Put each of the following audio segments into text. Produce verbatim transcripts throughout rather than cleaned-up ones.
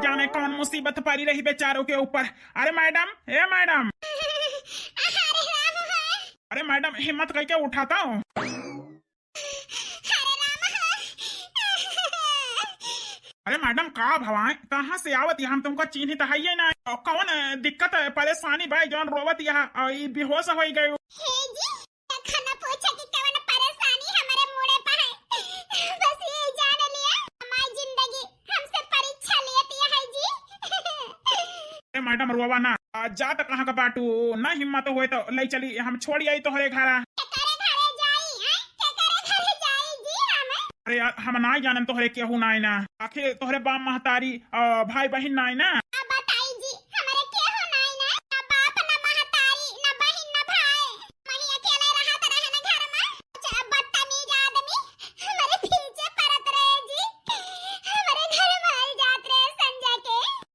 जाने कौन मुसीबत परी रही बेचारों के ऊपर। अरे मैडम, ए मैडम। अरे राम है। अरे मैडम, हिम्मत कइके उठाता हो। अरे राम है। अरे मैडम, का भवाए, कहाँ से आवत यहाँ? हम तुमका चीन्हित हइये ना। और कौन, अ, दिक्कत है, परेशानी बा, जौन रोवत यहाँ, अ, ई बेहोश होइ गए? हे जी, तखन पूछे कि कवन परेशानी हमरे मुड़े पे है। बस ये जान लिया, हमारी जिंदगी हमसे परीक्षा लेती है जी। ए मैडम, रोवा ना। आ, जा त कहाँ का बाटू, ना हिम्मत होए तो ले चली, हम छोड़ी आई तोहरे घरा। केकरे घरे जाई, हैं? केकरे घरे जाई जी हम? अरे यार, हम ना जानन तोहरे केहू ना ना। आखिर तोहरे बाप महतारी, आ, भाई बहिन ना ना। अब बताई जी, हमरे केहू ना ना। ना बाप, ना महतारी, ना बहिन, ना भाई। वही अकेले रहत रहन घर में। कुछ बदतमीज आदमी हमरे पीछे पड़त रहे जी। हमरे घर में आई जात रहे संजय के।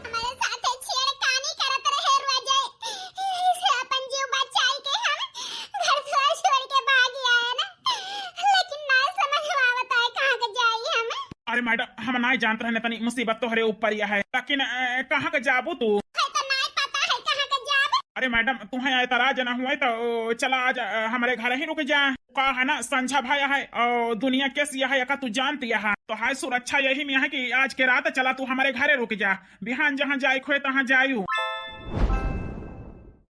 हमरे साथे छेड़खानी करत रहे रोजे। यही से अपन जीव बचाई के हम घर द्वार छोड़ के भाग आए ना। लेकिन ना समझ में आवत है कहाँ के जाई हम। अरे मैडम, हम ना जानत रहने तनी मुसीबत तोहरे ऊपर ही है। लेकिन, अ, कहाँ के जाबू तू? है तो ना पता है कहाँ के जाब। अरे मैडम, तुम्हें एतराज ना हुए तो चला आज, अ, हमरे घर ही रुक जा। का है ना, संझा भाई है और दुनिया कैसी है, एका तू जानती है। तो हाय सुरक्षा यही में है कि आज के रात चला तू हमरे घरे रुक जा, बिहान जहाँ जाए खोए तहाँ जायू।